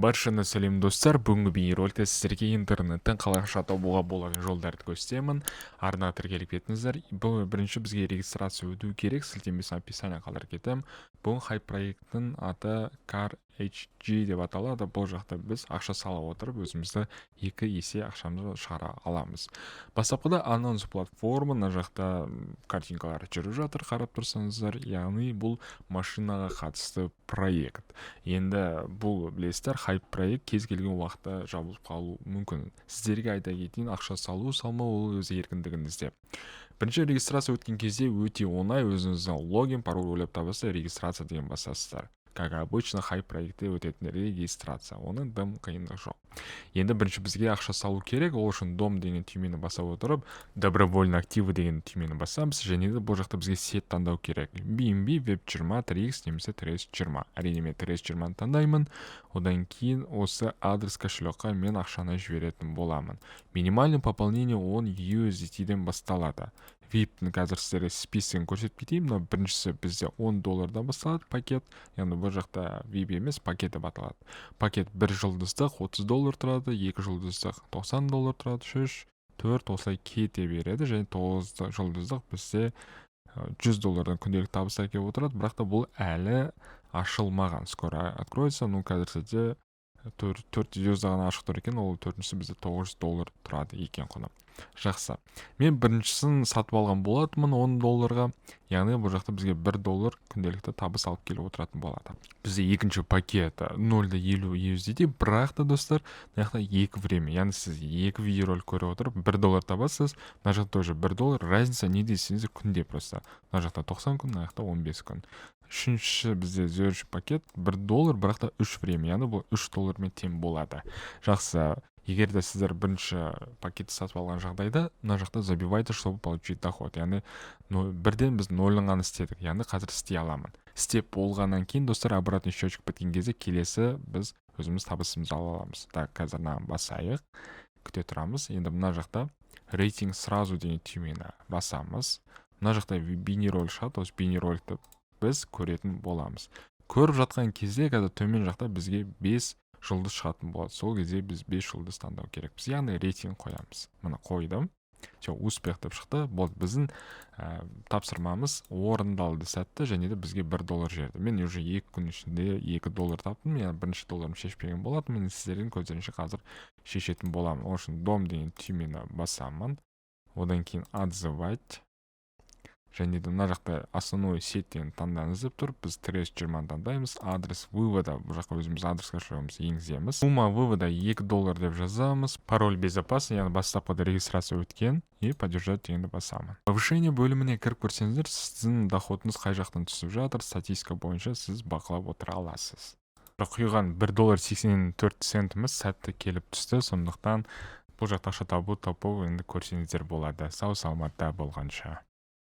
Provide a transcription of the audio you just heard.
Баршаны сәлем, достар! Бүгінгі бейнероликте сіздерге интернеттен қалай ақша табуға болатын жолдарды көрсетемін. Арнаға тіркеліп кетіңіздер. Бұл бірінші бізге регистрация өту керек, сілтемесін описание қалдырып кетемін. Бұл хайп проекттің аты Car HG деп аталады. Бұл жақта біз ақша сала отырып, өзімізді 2 есе ақшамызды шығара аламыз. Бастапқыда анонс платформа, мына жақта картинкалар жүріп жатыр, қарап тұрсаңыздар, яғни бұл машинаға қатысты проект. Енді бұл, білесіздер, хайп проект кез келген уақытта жабылып қалуы мүмкін. Сіздерге айта кетейін, ақша салу салмау ол өз еркіндігіңізде. Бірінші регистрация өткен кезде өте оңай: өзіңіздің логин, пароль ойлап табасыздар, регистрация деген басасыздар. Как обычно, хайп проектте өтетін регистрация, оның дым қиындығы жоқ. Енді бірінші бізге ақша салу керек. Ол үшін «Дом» деген түймені баса отырып, «Добровольно активы» деген түймені басамыз. Және де бұл жақта бізге сеть таңдау керек: BNB, BEP20, TRX немесе TRC20. Әрине, мен TRC20-ны таңдаймын. Одан кейін осы адрес кошелекқа мен ақшаны жіберетін боламын. Минимальный пополнение 10 USDT-ден басталады. VIP-тің қазір сіздерге списогін көрсетіп кетейін. Мына біріншісі бізде 10 доллардан басталады пакет, яғни бұл жақта VIP емес, пакет деп аталады. Пакет бір жұлдыздық 30 доллар тұрады, екі жұлдыздық 90 доллар тұрады, үш, төрт, осылай кете береді. Және тоғыз жұлдыздық бізде 100 доллардан күнделік табыс әкеліп отырады. Бірақ та бұл әлі ашылмаған, скоро откроется. Ну, қазір сәтте төрт звезда ғана ашық тұр екен. Ол төртіншісі бізде 900 доллар тұрады екен құны. Жақсы, мен біріншісін сатып алған болатынмын 10 долларға, яғни бұл жақта бізге 1 доллар күнделікті табыс алып келіп отыратын болады. Бізде екінші пакет 0,50 USDT. Бірақ та, достар, мына жақта екі время, яғни сіз екі видеоролик көріп отырып, 1 доллар табасыз. Мына жақта тоже 1 доллар. Разница не десеңіздер, күнде просто мына жақта 90 күн, мына жақта 15 күн. Үшіншісі бізде звездочный пакет, 1 доллар, бірақ та үш время, яғни бұл 3 доллармен тең болады. Жақсы, егер де сіздер бірінші пакетті сатып алған жағдайда, мына жақта «Забивайте, чтобы получить доход», яғни бірден біз нөлін ғана істедік, яғни қазір істей аламын. Істеп болғаннан кейін, достар, обратный счетчик біткен кезде келесі біз өзіміз табысымызды ала аламыз. Так, қазір мынаны басайық, күте тұрамыз. Енді мына жақта «Рейтинг сразу» деген түймені басамыз. Мына жақта бейнеролик шығады, осы бейнероликті біз көретін боламыз. Көріп жатқан кезде қазір төмен жақта бізге 5 жұлдыз шығатын болады. Сол кезде біз 5 жұлдыз таңдау керекпіз, яғни рейтинг қоямыз. Міне, қойдым. Все, «Успех» деп шықты. Болды, біздің тапсырмамыз орындалды сәтті және де бізге 1 доллар жіберді. Мен уже 2 күн ішінде 2 доллар таптым. Яғни бірінші долларымды шешпеген болатын, мен сіздердің көздерінше қазір шешетін боламын. Ол үшін «Дом» деген түймені басамын, одан кейін «Отзывать», және де мына жақта «Основной сеть» деген таңдаңыз деп тұр. Біз TRC20-ны таңдаймыз. Адрес вывода, бұл жаққа өзіміз адрес кошелегімізді енгіземіз. Сумма вывода 2 доллар деп жазамыз. Пароль безопасный, яғни бастапқыда регистрация өткен. И «Поддержать» дегенді басамын. «Повышение» бөліміне кіріп көрсеңіздер, сіздің доходыңыз қай жақтан түсіп жатыр, статистика бойынша сіз бақылап отыра аласыз. Құйған 1 доллар 84 центіміз сәтті келіп түсті. Сондықтан бұл жақта ақша табу тапу енді көрсеңіздер болады. Сау саламатта болғанша.